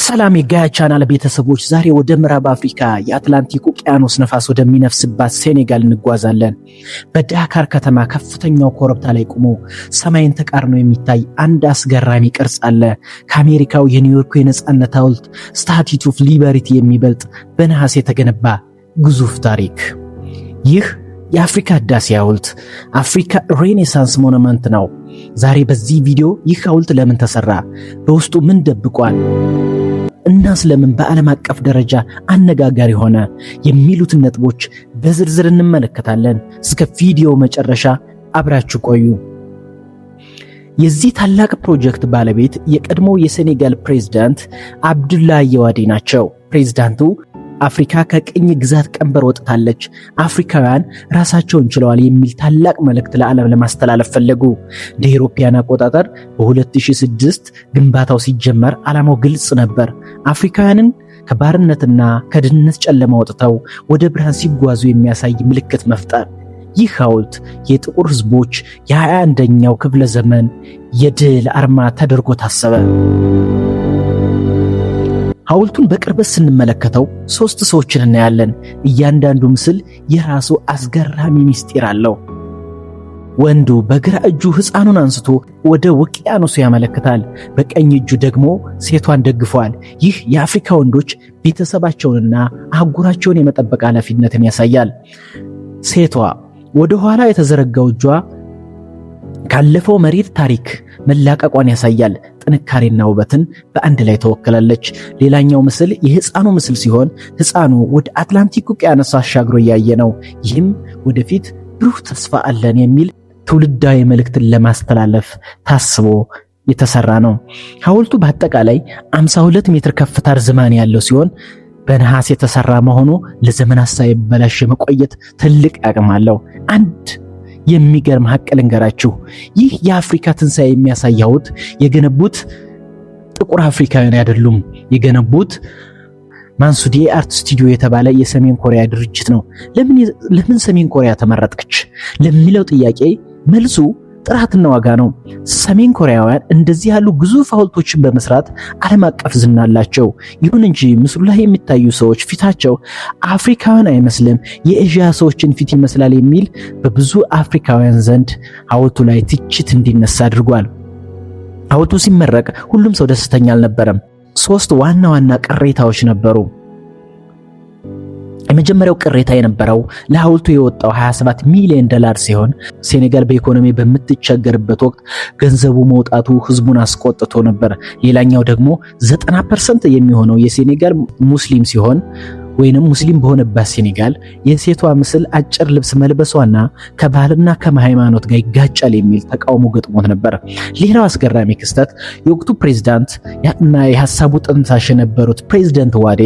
ሰላም የጋያ ቻናል ቤተሰቦች፣ ዛሬ ወደ ምዕራብ አፍሪካ የአትላንቲክ ውቅያኖስ ነፋስ ወደሚነፍስባት ሴኔጋል እንጓዛለን። በዳካር ከተማ ከፍተኛው ኮረብታ ላይ ቆሞ ሰማይን ተቃርኖ የሚታይ አንድ አስገራሚ ቅርጽ አለ። ከአሜሪካው የኒውዮርኩ የነጻነት ሐውልት Statue of Liberty የሚበልጥ በነሐስ የተገነባ ግዙፍ ታሪክ። ይህ የአፍሪካ ህዳሴ ሐውልት Africa Renaissance Monument ነው። ዛሬ በዚህ ቪዲዮ ይህ ሐውልት ለምን ተሰራ? በውስጡ ምን ደብቋል? እናስ ለምን በዓለም አቀፍ ደረጃ አነጋጋሪ ሆነ? የሚሉትን ነጥቦች በዝርዝር እንመለከታለን። እስከ ቪዲዮ መጨረሻ አብራችሁ ቆዩ። የዚህ ታላቅ ፕሮጀክት ባለቤት የቀድሞው የሴኔጋል ፕሬዝዳንት አብዱላዬ ዋዴ ናቸው። ፕሬዝዳንቱ አፍሪካ ከቅኝ ግዛት ቀንበር ወጥታለች፣ አፍሪካውያን ራሳቸውን ችለዋል የሚል ታላቅ መልእክት ለዓለም ለማስተላለፍ ፈለጉ። እንደ አውሮፓውያን አቆጣጠር በ2006 ግንባታው ሲጀመር ዓላማው ግልጽ ነበር። አፍሪካውያንን ከባርነትና ከድህነት ጨለማ ወጥተው ወደ ብርሃን ሲጓዙ የሚያሳይ ምልክት መፍጠር። ይህ ሐውልት የጥቁር ሕዝቦች የ21ኛው ክፍለ ዘመን የድል አርማ ተደርጎ ታሰበ። ሐውልቱን በቅርበት ስንመለከተው ሶስት ሰዎችን እናያለን። እያንዳንዱ ምስል የራሱ አስገራሚ ምስጢር አለው። ወንዱ በግራ እጁ ሕፃኑን አንስቶ ወደ ውቅያኖሱ ያመለክታል። በቀኝ እጁ ደግሞ ሴቷን ደግፏል። ይህ የአፍሪካ ወንዶች ቤተሰባቸውንና አህጉራቸውን የመጠበቅ ኃላፊነትን ያሳያል። ሴቷ ወደ ኋላ የተዘረጋው እጇ ካለፈው መሪር ታሪክ መላቀቋን ያሳያል። ጥንካሬና ውበትን በአንድ ላይ ተወክላለች። ሌላኛው ምስል የህፃኑ ምስል ሲሆን ህፃኑ ወደ አትላንቲክ ውቅያኖስ አሻግሮ እያየ ነው። ይህም ወደፊት ብሩህ ተስፋ አለን የሚል ትውልዳዊ መልእክትን ለማስተላለፍ ታስቦ የተሰራ ነው። ሐውልቱ በአጠቃላይ 52 ሜትር ከፍታ ርዝማኔ ያለው ሲሆን በነሐስ የተሰራ መሆኑ ለዘመናት ሳይበላሽ የመቆየት ትልቅ አቅም አለው። አንድ የሚገርም ሀቅ ልንገራችሁ። ይህ የአፍሪካ ትንሣኤ የሚያሳይ ሐውልት የገነቡት ጥቁር አፍሪካውያን አይደሉም። የገነቡት ማንሱዲ Art Studio የተባለ የሰሜን ኮሪያ ድርጅት ነው። ለምን ሰሜን ኮሪያ ተመረጠች ለሚለው ጥያቄ መልሱ ጥራትና ዋጋ ነው። ሰሜን ኮሪያውያን እንደዚህ ያሉ ግዙፍ ሐውልቶችን በመስራት ዓለም አቀፍ ዝና አላቸው። ይሁን እንጂ ምስሉ ላይ የሚታዩ ሰዎች ፊታቸው አፍሪካውያን አይመስልም፣ የኤዥያ ሰዎችን ፊት ይመስላል የሚል በብዙ አፍሪካውያን ዘንድ ሐውልቱ ላይ ትችት እንዲነሳ አድርጓል። ሐውልቱ ሲመረቅ ሁሉም ሰው ደስተኛ አልነበረም። ሶስት ዋና ዋና ቅሬታዎች ነበሩ። የመጀመሪያው ቅሬታ የነበረው ለሐውልቱ የወጣው 27 ሚሊዮን ዶላር ሲሆን ሴኔጋል በኢኮኖሚ በምትቸገርበት ወቅት ገንዘቡ መውጣቱ ህዝቡን አስቆጥቶ ነበር። ሌላኛው ደግሞ 90% የሚሆነው የሴኔጋል ሙስሊም ሲሆን ወይንም ሙስሊም በሆነባት ሴኔጋል የሴቷ ምስል አጭር ልብስ መልበሷና ከባህልና ከሃይማኖት ጋር ይጋጫል የሚል ተቃውሞ ገጥሞት ነበር። ሌላው አስገራሚ ክስተት የወቅቱ ፕሬዝዳንት እና የሀሳቡ ጠንሳሽ የነበሩት ፕሬዝዳንት ዋዴ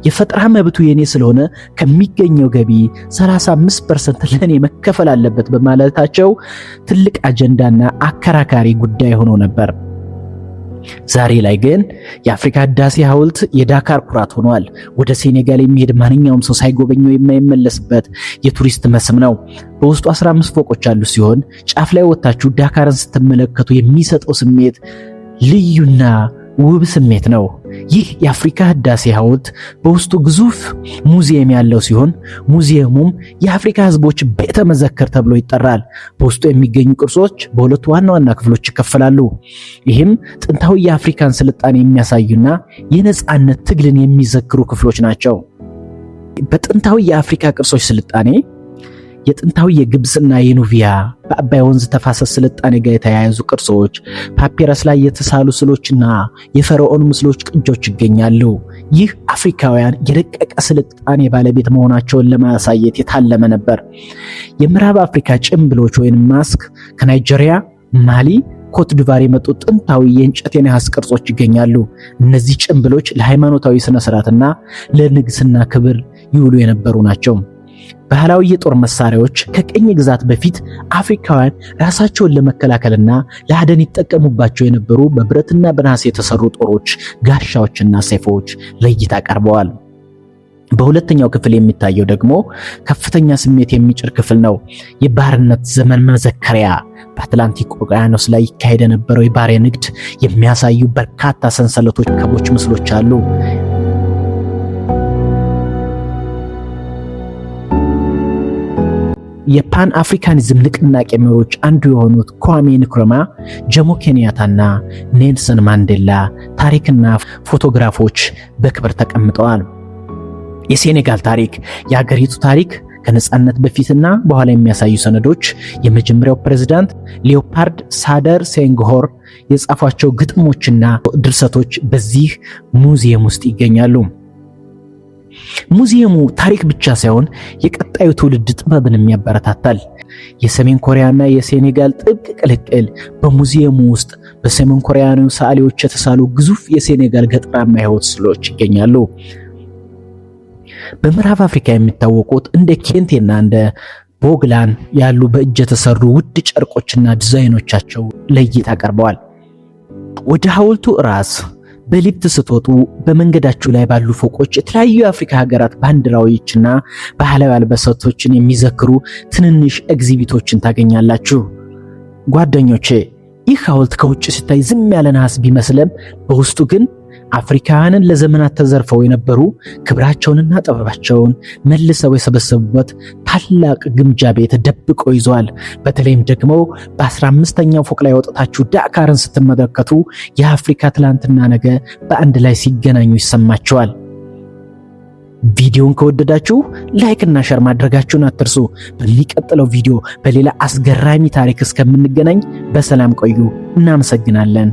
የፈጠራ መብቱ የኔ ስለሆነ ከሚገኘው ገቢ 35% ለኔ መከፈል አለበት በማለታቸው ትልቅ አጀንዳና አከራካሪ ጉዳይ ሆኖ ነበር። ዛሬ ላይ ግን የአፍሪካ ህዳሴ ሐውልት የዳካር ኩራት ሆኗል። ወደ ሴኔጋል የሚሄድ ማንኛውም ሰው ሳይጎበኘው የማይመለስበት የቱሪስት መስህብ ነው። በውስጡ 15 ፎቆች ያሉ ሲሆን ጫፍ ላይ ወጥታችሁ ዳካርን ስትመለከቱ የሚሰጠው ስሜት ልዩና ውብ ስሜት ነው። ይህ የአፍሪካ ህዳሴ ሐውልት በውስጡ ግዙፍ ሙዚየም ያለው ሲሆን ሙዚየሙም የአፍሪካ ህዝቦች ቤተ መዘክር ተብሎ ይጠራል። በውስጡ የሚገኙ ቅርሶች በሁለቱ ዋና ዋና ክፍሎች ይከፈላሉ። ይህም ጥንታዊ የአፍሪካን ስልጣኔ የሚያሳዩና የነጻነት ትግልን የሚዘክሩ ክፍሎች ናቸው። በጥንታዊ የአፍሪካ ቅርሶች ስልጣኔ የጥንታዊ የግብፅና የኑቢያ በአባይ ወንዝ ተፋሰስ ስልጣኔ ጋር የተያያዙ ቅርሶች፣ ፓፒረስ ላይ የተሳሉ ስዕሎችና የፈርዖን ምስሎች ቅጆች ይገኛሉ። ይህ አፍሪካውያን የረቀቀ ስልጣኔ ባለቤት መሆናቸውን ለማሳየት የታለመ ነበር። የምዕራብ አፍሪካ ጭምብሎች ወይም ማስክ ከናይጄሪያ፣ ማሊ፣ ኮትዲቫር የመጡ ጥንታዊ የእንጨት የነሐስ ቅርጾች ይገኛሉ። እነዚህ ጭምብሎች ለሃይማኖታዊ ስነ ስርዓትና ለንግስና ክብር ይውሉ የነበሩ ናቸው። ባህላዊ የጦር መሳሪያዎች ከቅኝ ግዛት በፊት አፍሪካውያን ራሳቸውን ለመከላከልና ለአደን ይጠቀሙባቸው የነበሩ በብረትና በነሐስ የተሰሩ ጦሮች፣ ጋሻዎችና ሰይፎች ለእይታ ቀርበዋል። በሁለተኛው ክፍል የሚታየው ደግሞ ከፍተኛ ስሜት የሚጭር ክፍል ነው። የባርነት ዘመን መዘከሪያ፣ በአትላንቲክ ውቅያኖስ ላይ ይካሄድ የነበረው የባሪያ ንግድ የሚያሳዩ በርካታ ሰንሰለቶች፣ ከቦች፣ ምስሎች አሉ። የፓን አፍሪካኒዝም ንቅናቄ መሪዎች አንዱ የሆኑት ኳሜ ንክሩማ፣ ጆሞ ኬንያታና ኔልሰን ማንዴላ ታሪክና ፎቶግራፎች በክብር ተቀምጠዋል። የሴኔጋል ታሪክ፣ የሀገሪቱ ታሪክ ከነጻነት በፊትና በኋላ የሚያሳዩ ሰነዶች፣ የመጀመሪያው ፕሬዝዳንት ሌኦፖልድ ሴዳር ሴንግሆር የጻፏቸው ግጥሞችና ድርሰቶች በዚህ ሙዚየም ውስጥ ይገኛሉ። ሙዚየሙ ታሪክ ብቻ ሳይሆን የቀጣዩ ትውልድ ጥበብንም ያበረታታል። የሰሜን ኮሪያና የሴኔጋል ጥብቅ ቅልቅል በሙዚየሙ ውስጥ በሰሜን ኮሪያኑ ሰዓሊዎች የተሳሉ ግዙፍ የሴኔጋል ገጠራማ ሕይወት ስዕሎች ይገኛሉ። በምዕራብ አፍሪካ የሚታወቁት እንደ ኬንቴና እንደ ቦግላን ያሉ በእጅ የተሰሩ ውድ ጨርቆችና ዲዛይኖቻቸው ለእይታ ቀርበዋል። ወደ ሐውልቱ ራስ በሊፍት ስትወጡ በመንገዳችሁ ላይ ባሉ ፎቆች የተለያዩ የአፍሪካ ሀገራት ባንዲራዎችና ባህላዊ አልባሳቶችን የሚዘክሩ ትንንሽ exhibit ኦችን ታገኛላችሁ። ጓደኞቼ፣ ይህ ሐውልት ከውጭ ሲታይ ዝም ያለ ነሐስ ቢመስልም በውስጡ ግን አፍሪካውያንን ለዘመናት ተዘርፈው የነበሩ ክብራቸውንና ጥበባቸውን መልሰው የሰበሰቡበት ታላቅ ግምጃ ቤት ደብቆ ይዟል። በተለይም ደግሞ በ15ኛው ፎቅ ላይ ወጥታችሁ ዳካርን ስትመለከቱ የአፍሪካ ትላንትና ነገ በአንድ ላይ ሲገናኙ ይሰማችኋል። ቪዲዮን ከወደዳችሁ like እና share ማድረጋችሁን አትርሱ። በሚቀጥለው ቪዲዮ በሌላ አስገራሚ ታሪክ እስከምንገናኝ በሰላም ቆዩ። እናመሰግናለን።